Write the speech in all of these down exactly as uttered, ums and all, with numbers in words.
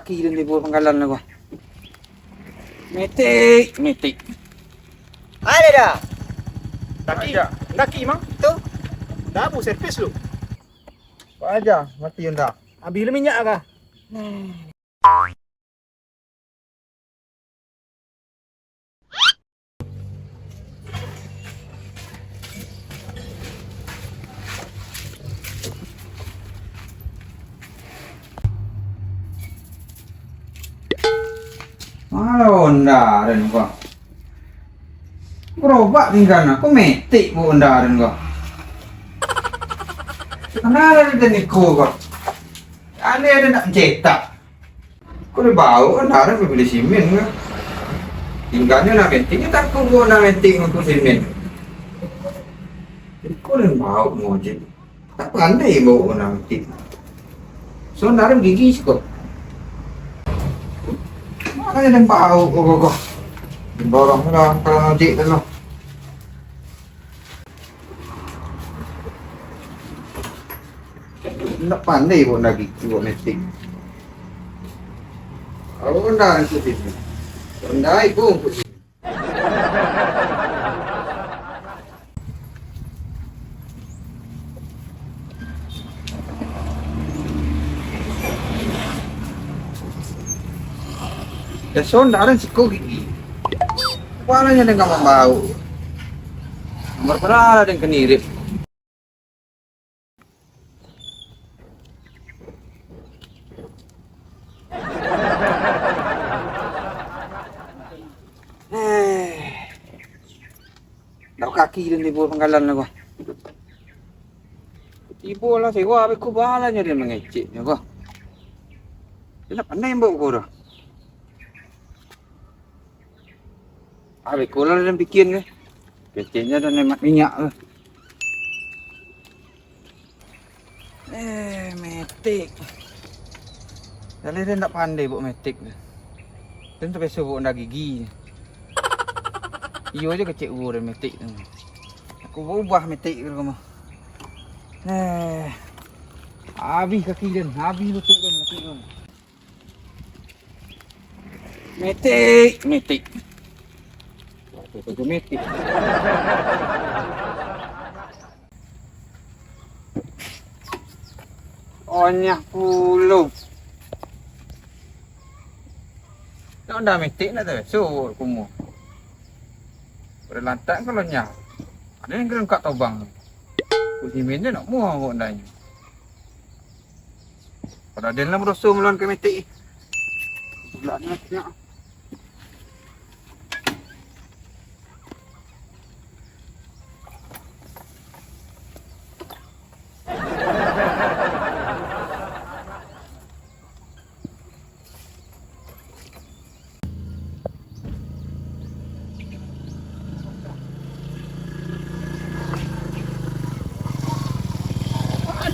kaki dan tibo pangkalan lah gua. Metik, metik. Ada dah. Daki, daki mang. Tu. Dah bu servis lu. Aja mati Honda. Habis lu minyak kah? Alah, Honda den ko. Gerobak tingga na, ko metik bu Honda den ko. Kenal den iko ko. Aneh den nak mencetak. Ko dibaok Honda den bali simin ko. Tingganyo nak metik, nyo takuik bu nak metik ngangkut simin. Iko den baok mojek. Tak pandai baok Honda metik. So, Honda den gigi siko. Mano den baok ko, ko, ko. Borong lah kalau ngojek tu lah. Ndak pandai baok Honda gigi, baok metik. Kalau Honda den siko. Honda iko. Ya sonda den siko gigi. Kualanyo den ka mambaok. Nomor bara lah den ka nirip. Eh. Dak kaki den tibo pangkalan lah ko. Tibo lah sewa, abih ko balanyo den mangeceknyo ko. Den lah pandai mbok ko doh. Abih ko lah den pikian ko. Keceknyo den hemat minyak ko. Eh, metik. Jaleh den ndak pandai baok metik tu. Den tabiaso baok Honda gigi. Iyo ajo kecek gua den metik tu. Aku ubah metik tu mah. Eh, abih kaki den, abih lutuik den, kaki den. Metik, metik. Waktu tu metik. Onyah pulo. Nak Honda metik nak tu, so kumuh. Pada lantak kalau nyah. Ada yang gerengkak tobang. Kusimin je nak muah kok Honda nyo. Pada den lah badoso malawan ka metik. Bulan ni nak.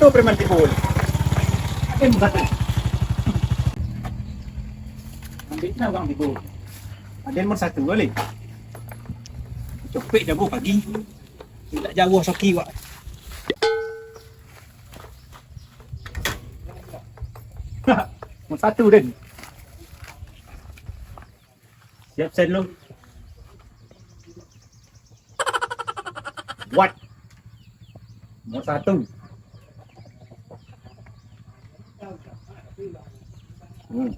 Aduh, preman tibo. Aden satu. Ambil lah bang tibo. Aden nomor satu kali. Copek jago pagi. Tidak jauh saki wak. Nomor satu den. Siap sen lu. Buat. Nomor satu. Hmm.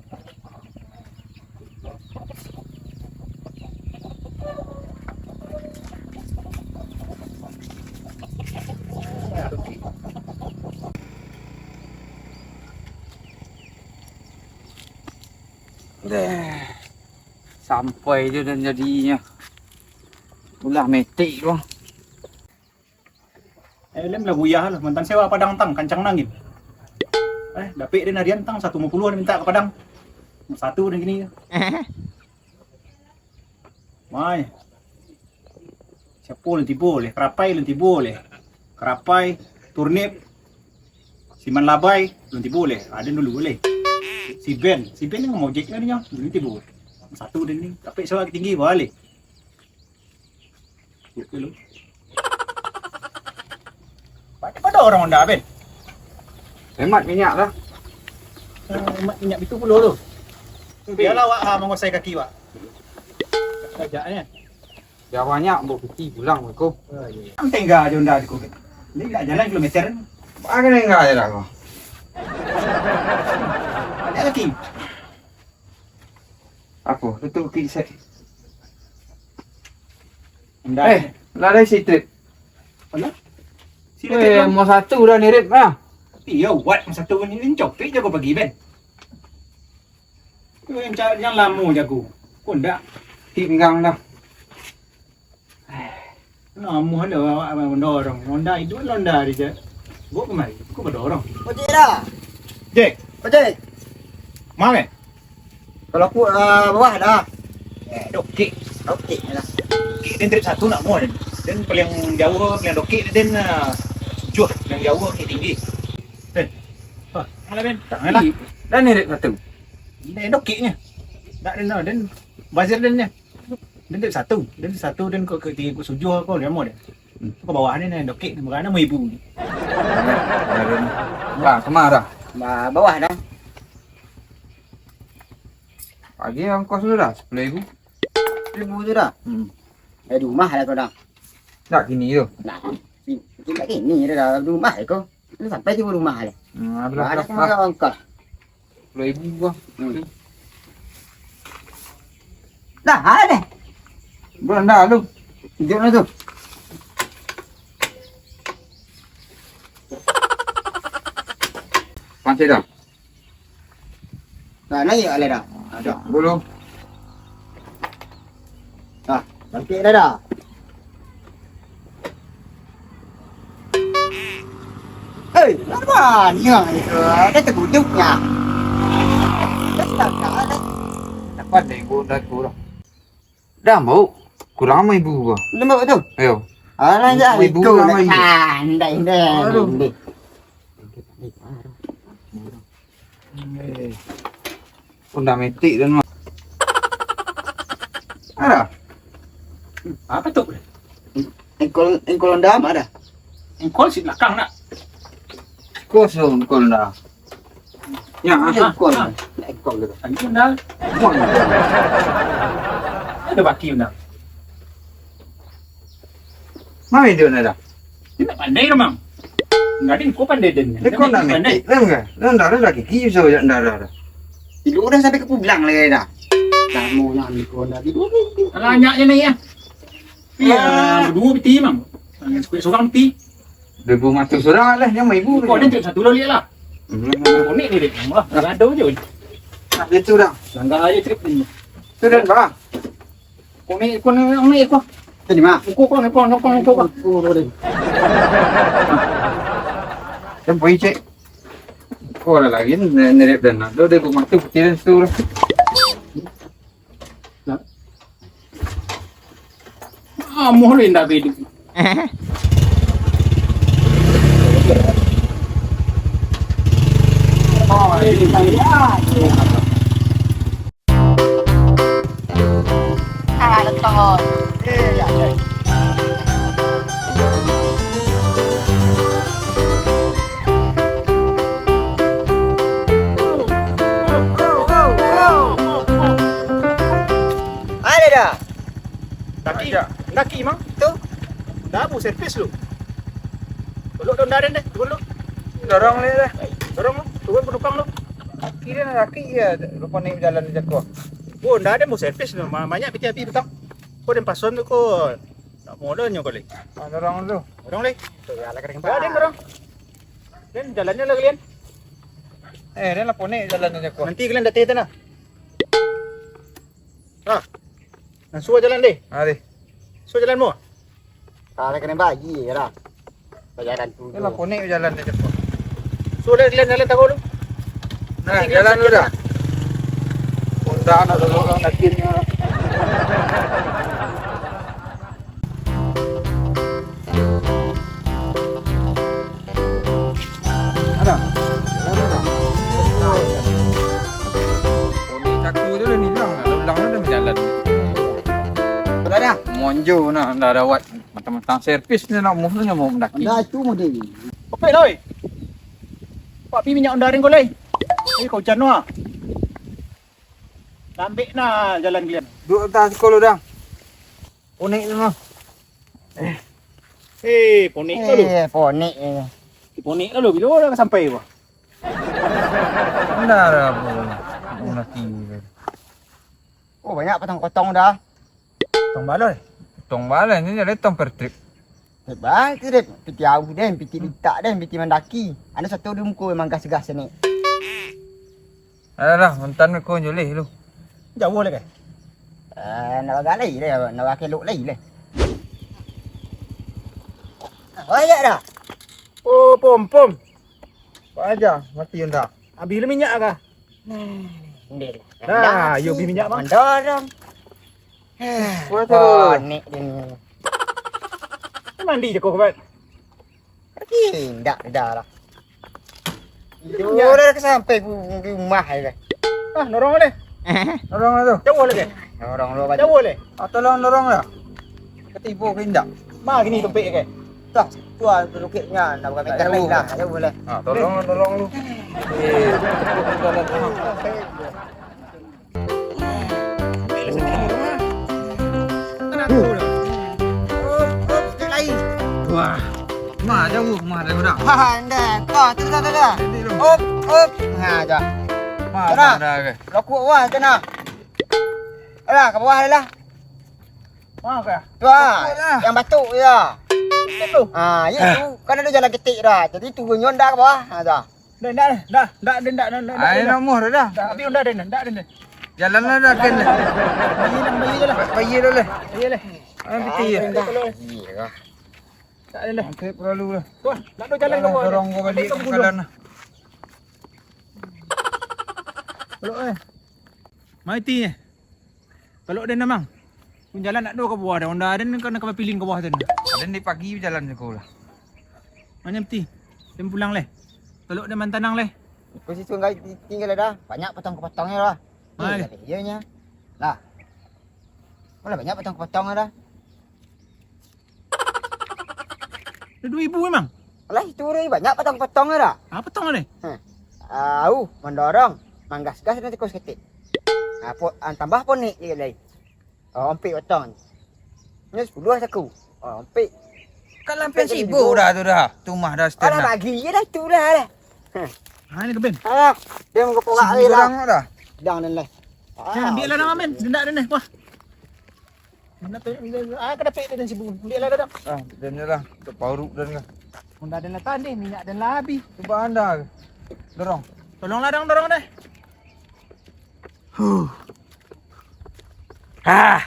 Deh. Sampai je dan jadinyo. Ulah metik ko. Eh, lem lah buyah lah. Mantan sewa Padang tang, kancang nangin. Eh, dapik den harian tang, satu limo puluah den minta ka Padang. Satu den kini. Mai. Siapo lun tibo leh? Karapai lun tibo leh. Karapai, turnip, siman labai, lun tibo leh. Aden dulu leh. Si Ben, si Ben ni ngojek kan nyo, lun tibo. Satu den ni, tapi suaro tinggi bawah leh. Oke lu. Pado-pado urang Honda, Ben. Hemat minyak lah. Ah, hemat minyak itu pulo tu. Bialah awak, ah, manguasai kaki awak. Ajaknyo. Dah banyak bawa piti pulang ko. Oh, iya, iya. Ang tengga aja Honda di ko. Ni nak jalan kilometer. Pakai tengga aja dah ko. Banyak lagi. Apa? Tutup kaki set. Honda. Eh, lah ada isi trip. Alah. Sila Eh, trip, Bang. Mau satu dah nirip ah. Iya, buat mau satu ni, ni copik je kau pagi, Ben. Tu yang ca-, yang lamo jago. Kau ndak? Pinggang dah. Lamo dah awak mendorong. Honda itu kan Honda dia je. Bawa kemari. Kau berdorong. Ojek dah. Jack. Ojek. Mana? Kalau aku, ah, bawah dah. Eh, dokik. Dokik dah. Dokik dan trip satu nak mau dan. Dan paling jauh, paling dokik dan, ah, tujuh. Paling jauh, paling tinggi. Eh. Hah, mana, Ben? Tak ngelak. Dan ni trip satu. Ini dokiknya. Tak ada, dan bazir dan nya. Den dek satu, den satu den kok katigo kok sujuah ko, dia mau deh. Hmm. Ko bawah ni, nah, dokik ni, makana mau ibu ni. Nah, kemana dah? Ba-, bawah dah. Pagi ongkos lu dah, sepuluh ribu. Seribu tu dah. Hmm. Eh, di rumah lah kau dah. Nak kini tu? Nah, si-, si nak kini dah, di rumah lah kau. Lu sampai di rumah lah. Hmm, habis Mana lah, kau lah. Ongkos? Sepuluh ribu gua. Hmm. Dah, ada deh. Belum dah lu. Tunjuk lah tu. Masih dah. Dah, naik alai dah. Ada. Belum. Dah, bangkit dah dah. Hei, nak mana ni tu? Ada terguduknya. Dah tak ada. Dapat deh, gua dah kurang. Dah, bau. Kurang sama ibu gua. Lembut tu? Ayo. Alah, ya, ibu itu lama nak ini. Pandai, pandai, Aduh. Pandai. Eh. Honda Matic dan mah. Ada? Apa tu? Engkol, engkol Honda apa ada? Engkol si belakang nak. Kosong engkol Honda. Ya, ah, engkol. Ah. Engkol tu. Lagi Honda. Wah, engkol. Ada baki Honda. Mana dia nak dah? Dia nak pandai, Ramang. Enggak, dia kau pandai, Den. Dia kau nak pandai. Metik, kan, kan? Dah, dah, dah, gigi bisa banyak dah, dah, dah. Tidur dah sampai ke pulang lagi dah. Dah, mau yang ni kau dah tidur ni. Alah, anaknya ni, ya. Iya, ah, berdua peti, Mang. Seorang peti. Dua ribu mata surang lah, yang ibu. Kau ni cek satu lagi lah. Hmm. Kau ni, ni, ni. Wah, dah ada je. Nah, dia tu dah. Langgar aja trip ni. Tu dah, bah. Konek, konek, konek, konek. Tadi mah. Kau, kau, kau, kau, kau, kau. Oh, boleh. Yang pergi cek. Kau ada lagi ni, nerep dan nak. Dah, dah, gua mati, pikiran situ lah. Nah. Ah, mohon indah hidup. Oh, ini saya. Ada dah. Daki, daki, Mang. Tu. Dah, bu, servis lu. Peluk dong, dah, den, deh. Turun lu. Dorong ni dah. Dorong lu. Turun penumpang lu. Kaki dia nak sakit je. Lupa naik jalan macam tu. Oh, ndak ada mau servis tu. Ma-, banyak piti api petang. Kau den pason tu kau. Tak mau dah nyo kau leh. Ah, dorong tu. Dorong leh. Tu ya, lah kering. Ya, den dorong. Den jalannyo lah kalian. Eh, den lah ponek jalan macam tu. Nanti kalian datang sana. Ah. Nah, suruh jalan deh. Ha, deh. Suruh jalan mo. Kalau kena bagi je lah. Bayaran tu. Yalah, konek jalan dia cepat. Suruh jalan, jalan tahu tu. Nah, jalan dulu dah. Honda nak dorong lagi ni. Ada. Ada, ada. Konek satu tu dah hilang, dah ulang dah berjalan. Dah, dah. Monjo nah, dah rawat. Matang-matang servis ni nak muh tu nyo mau mendaki. Dah tu model ni. Kopek lah, oi. Pak pi minyak Honda ring ko, leh. Eh, kau hujan wah. Lambek nah jalan kalian. Duduak atas siko lu, Dang. Ponek tu mah. Eh, ponek tu lu. Eh, ponek. Eh, ponek tu lu. Bilo dah sampai ko? Ndak ado apo. Mati. Oh, banyak potong-potong dah. Potong balai. Potong balai ni jadi tong per trip. Hebat tu, Dep. Piti auh den, piti litak den, piti mandaki. Ado satu di muko memang gas-gas ni. Alah, mantan ko julih lu. Jauah lah, kan? Eh, nak bagalai lah, nak bakelok lai lah. Banyak dah. Oh, pom, pom. Apa aja, mati Honda. Habis lah minyak kah? Nah, yo beli minyak, Bang. Mendorong. Wah, tu. Panik dia ni. Mandi je kau, Bat. Indak, dah lah. Indak. Yo, dah sampai ku, ku rumah je. Ah, dorong deh. Dorong lah tu. Jauah lagi. Dorong lu, Pak. Jauah leh. Ah, tolong dorong lah. Katibo ke indak? Ma gini tumpik ke? Dah, tu ah, tukiknya nak buka meter lain lah. Jauah leh. Ah, tolong lah, tolong lu. Eh, jalan tu. Wah, ma jauah, ma jauah dah. Ha, ndak. Kau tu dah, dah, dah. Op, op. Ha, dah. Ma, dah. Lokok wah kena. Alah, ka bawah lah. Wah, ka. Tu ah, yang batuk ya. Itu. Ah, ya tu. Kan ada jalan ketik dah. Jadi turunnyo ndak ka bawah. Ha, dah. Dah, dah, dah, dah, dah, dah, dah, dah, dah. Ai, nomor dah. Dah, habis dah, dah, dah, dah, dah. Jalan lah dah, kan. Bayi lah, bayi je lah. Bayi dulu lah. Bayi lah. Ah, piti ya. Dah, dah. Tak ada dah. Mantap lalu lah. Wah, nak tu jalan. Alah, kau, dorong kau balik ke jalan lah. Kalau eh. Mai ti eh. Kalau den amang. Pun jalan nak do ka bawah dah. Honda den kan ka bapilin ka bawah den. Den di pagi jalan siko lah. Manyam ti. Den pulang leh. Kalau den mantanang leh. Ko situ tinggal dah. Banyak potong-potongnyo lah. Mai. Iyo nya. Lah. Malah banyak potong-potongnyo dah. Duo ribu memang. Alah, itu urang banyak potong-potong dah. Ah, potong ni. Heh. Au, mandorong, manggas-gas nanti kos ketik. Ah, po, ah, tambah ponik je lai. Oh, ompik potong. Ni sepuluh saku. Oh, ompik. Kan lampian sibuk dah tu dah. Tu mah dah stand. Alah, dah. Bagi je dah tu dah. Heh. Ha, ni kebin. Alah, dia mengepok lah. Dah. Dah, dah, dah. Nah, ambil lah nama men. Dendak dah ni. Wah. Mana tu? Ah, ka dapek dah sibuk. Ambil lah dah. Ah, dan lah. Untuk pauruk dan lah. Honda den lah tandih, minyak den lah habis. Cuba anda dorong. Tolonglah dong, dorong deh. Huh. Ah.